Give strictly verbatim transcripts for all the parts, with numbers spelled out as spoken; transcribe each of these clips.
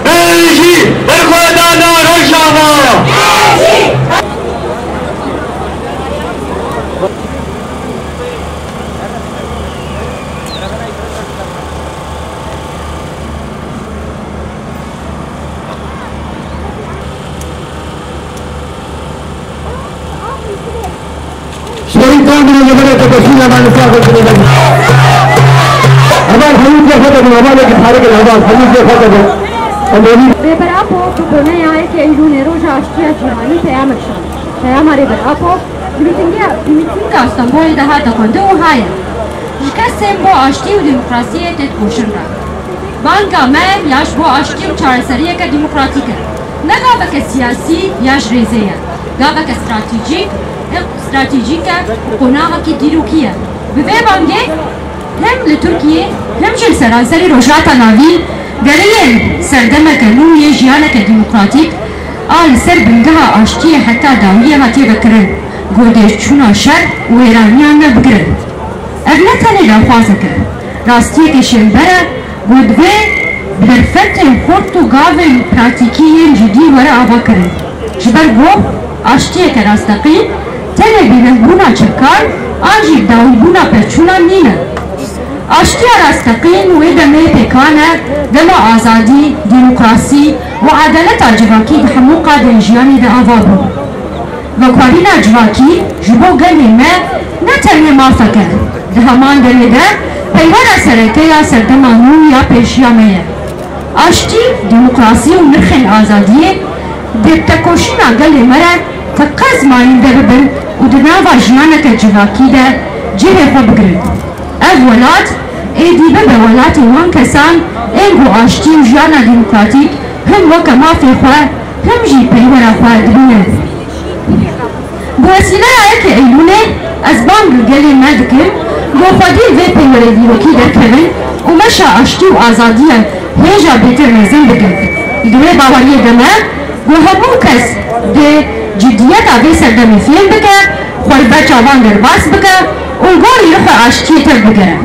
Berjî berxwedana Rojava! Şehîd Kandilê li vir tepesî heman li sağ olsun. Heman hemû xwe dibin, heman êk xarik in, heman hemû xwe dibin. Em êdî Rêber Apo bi boneya yekê Eylûlê roja aştiya cîhanî peyamek şand. Peyama Rêber Apo di mîtîngiya, di mîtînga Stenbolê de hate xwendin û haya: Ji kesên bo aştî û demokrasiyê tê dikoşin re. Banga me ya ji bo aştî û çareseriyeke demokratîk e. Ne gaveke siyasî ya ji rêzê ye. Gaveke stratejîk, stratejîk e û qonaxekî dîrokî ye. Bi vê bangê hem li Tirkiyê hem jî li seranserî Rojhilata Navîn geriyên serdemeke nû yê jiyaneke demokratîk a li ser bingeha aştiyê heta dawiyê hatiye vekirin, ku dê çûna şer û wêraniyan me bigirin. Ev ne tenê daxwazek e, rastiyeke şênber e ku divê bi derfetên xurt û gavên pratîkî yên cidî were avakirin. Ji ber ku aştiyeke rasteqîn tenê bêdengbûna çekar an jî dawîbûna pevçûnan nîne. Aştiya rasteqîn wê demê pêkan e, dema azadî, demokrasî û edaleta civakî di hemû qadên jiyanê de ava bû. Veguherîna civakî ji bo gelê me ne tenê mafek e, di heman demê de peywera sereke ya serdema nû ya pêşiya me ye. Aştî, demokrasî û nirxên azadiyê di tekoşîna gelê me re teqez mayînde bibin û di nava jiyaneke civakî de cihê xwe bigirin. Ev welat êdî bibe welatê wan kesan ên ku aştî û jiyana demokratîk him weke mafê xwe, him jî peywera xwe dibînin. Bi wesîleya yekê Eylûlê ez bang li gelê me dikim ku xwedî li vê peywerê dîrokî derkevin û meşa aştî û azadiya hêja bêtir mezin bikin. Di wê baweriyê de me ku hemû kes dê cidiyeta vê serdemê fêm bike, xwe li ber çavan derbas bike û li gorî li xwe aştiyê tev bigere.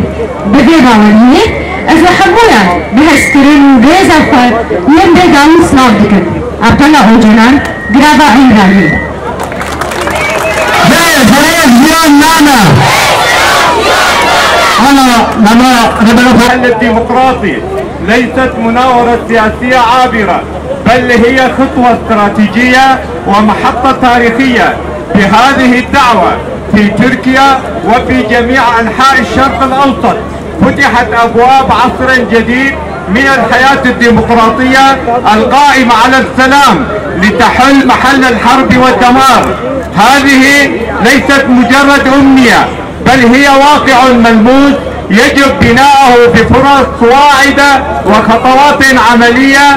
Bi vê baweriyê ez li hemûyan bi hezkirin û rêza xwe yên bêdawî silav dikim. Abdullah Ocalan, Girava Îmraliyê. Berê, berê, jiyan name. Ana, nama, nama, nama. الحل الديمقراطي ليست مناورة سياسية عابرة، بل هي خطوة استراتيجية ومحطة تاريخية. بهذه الدعوة في تركيا وفي جميع أنحاء الشرق الأوسط فتحت أبواب عصر جديد من الحياة الديمقراطية القائمة على السلام لتحل محل الحرب والدمار. هذه ليست مجرد أمنية، بل هي واقع ملموس يجب بناءه بفرص واعدة وخطوات عملية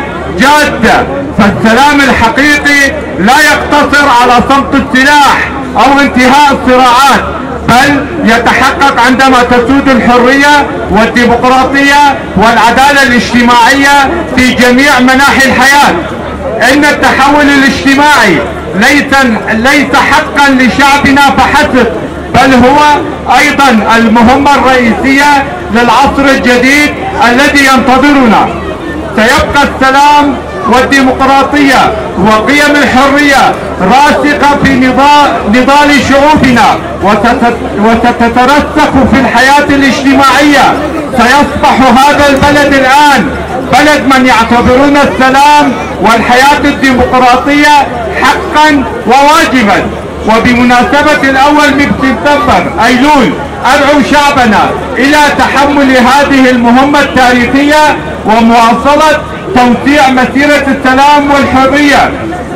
جادة. فالسلام الحقيقي لا يقتصر على صمت السلاح أو انتهاء الصراعات، بل يتحقق عندما تسود الحرية والديمقراطية والعدالة الاجتماعية في جميع مناحي الحياة. إن التحول الاجتماعي ليس، ليس حقا لشعبنا فحسب، بل هو أيضا المهمة الرئيسية للعصر الجديد الذي ينتظرنا. سيبقى السلام والديمقراطية وقيم الحرية راسخة في نضا-، نضال شعوبنا، وستت-، وستترسخ في الحياة الاجتماعية. سيصبح هذا البلد الآن بلد من يعتبرون السلام والحياة الديمقراطية حقا وواجبا. وبمناسبة الأول من سبتمبر، أيلول، أدعو شعبنا إلى تحمل هذه المهمة التاريخية ومواصلة توسيع مسيرة السلام والحرية.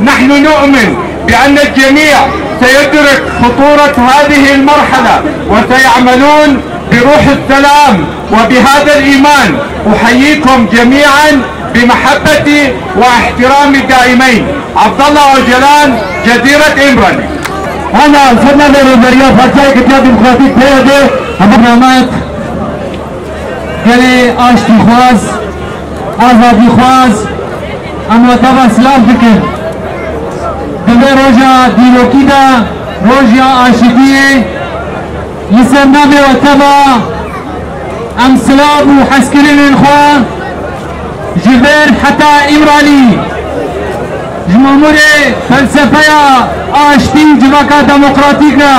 نحن نؤمن بأن الجميع سيدرك خطورة هذه المرحلة وسيعملون بروح السلام، وبهذا الإيمان أحييكم جميعا بمحبتي واحترامي الدائمين. عبد الله أوجلان، جزيرة إمرالي. Ana ser navê rêveberiya Partiya Yekîtiya Demokratîk, P Y D, hemû rehmet. Gelê aştîxwaz, azadîxwaz, em we teva silav dikin. Di vê roja dîrokî de, roja aşitiyê, li ser navê we teva em silav û hezkirinên xwe ji vir heta Îmralî, ji mamûrê felsefeya aştî û civaka demokratîk re,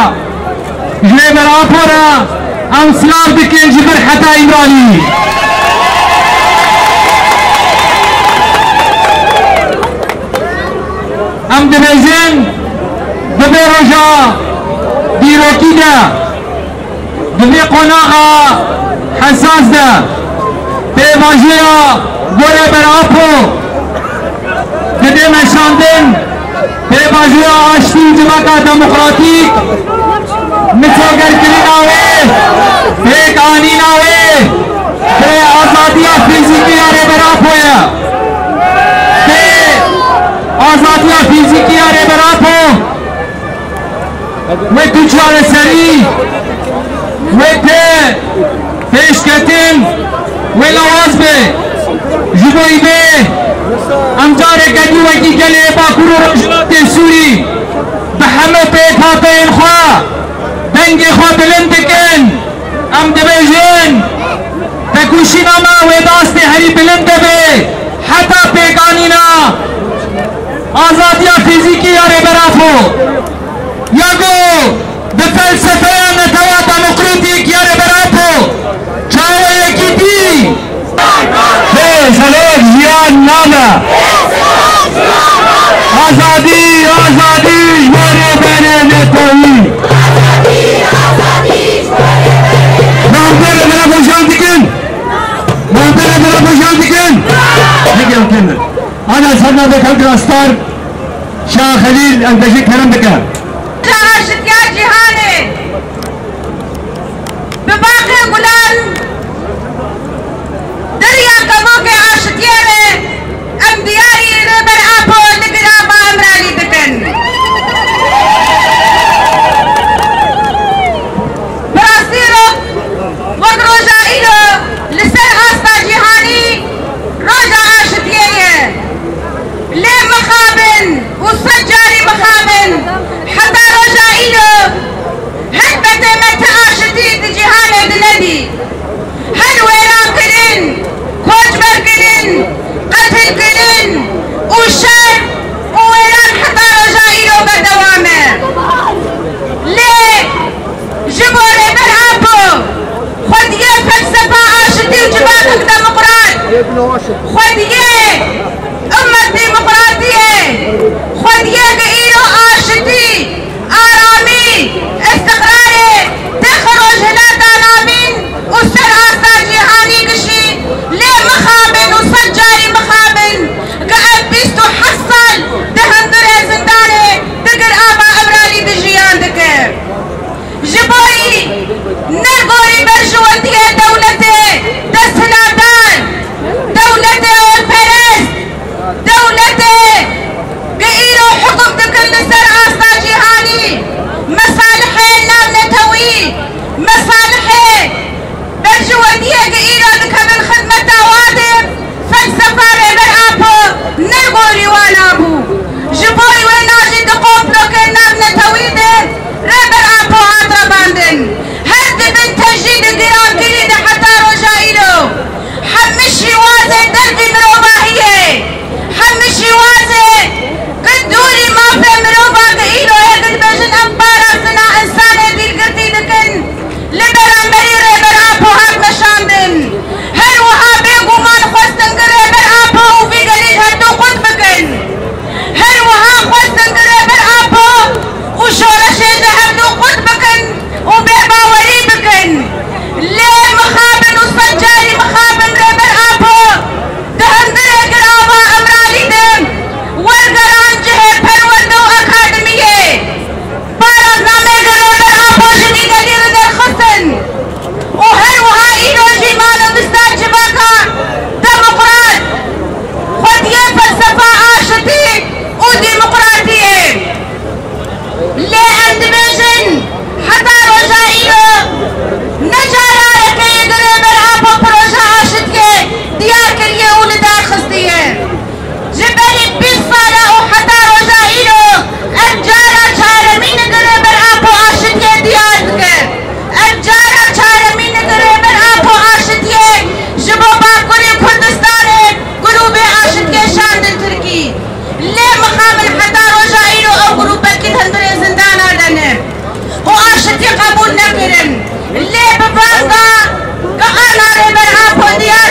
ji Rêber Apo re em silav dikin ji vir heta Îmralî. Em dibêjin, di vê roja dîrokî de, di vê qonaxa hesas de, pêvajoya ku Rêber Apo dide meşandin, pêvajoya aştî û civaka demokratîk, misogerkirina wê, pêkanîna wê, bi azadiya fîzîkî ya Rêber Apo ye. Bi azadiya fîzîkî ya Rêber Apo, wê tu çareserî, wê tu pêşketin, wê lawaz be. Ji bo vê em careke dî wekî gelê Bakur û Rojhilatê Sûrî bi hemû pêkhateyên xwe dengê xwe bilind dikin. Em dibêjin, tekoşîna me wê di astê herî bilind de be heta pêkanîna azadiya fîzîkî ya Rêber Apo. Ya ku bi felsefeya netewa demokratîk ya Rêber Apo çawa yekîtî. Bê silav jiyan nabe. Azadî, azadî ji bo rêberê netewî. Navbera bira bojan dikin. Navbera bira bojan dikin. Dikin, dikin. Ana ser navê Kalkra Star, Şah Xelîl, em te jî kerem dike. Aşitiya cîhanê. Bi baxê gulan, derya kevokê aşitiyê re em diyarî Rêber Apo li Girava Îmralî dikin. Bi rastî re wek roja îro li ser asta cîhanî roja aşitiyê ye. Lê mixabin û sed carî mixabin, heta roja îro her ketê me ti aşitî di cîhanê de nedî. Her wêran kirin, koçber kirin, qetil kirin û şer û wêran heta roja îro berdewam e. Lê ji bo Rêber Apo, xwediyê felsefa aşitî û civakek demokrat, xwediyê ummet demokratiyê, xwediyê ku îro aşitî, aramî, îstiqrarê têxe Rojhilata Navîn û ser asta cîhanî gişî, lê mixabin û sed carî mixabin ku ev bîst û heft sal di hundirê zindanê di Girava Îmralî de jiyan dike. Ji bo wî ne gorî berjewendiyê dewletê desthilatdar, dewletê olperest, Min heta roja îro ew grûpekî di hundirê zindana de ne û aşitî qebûl nekirin. Lê bi vanga ka ana Rêber Apo diyar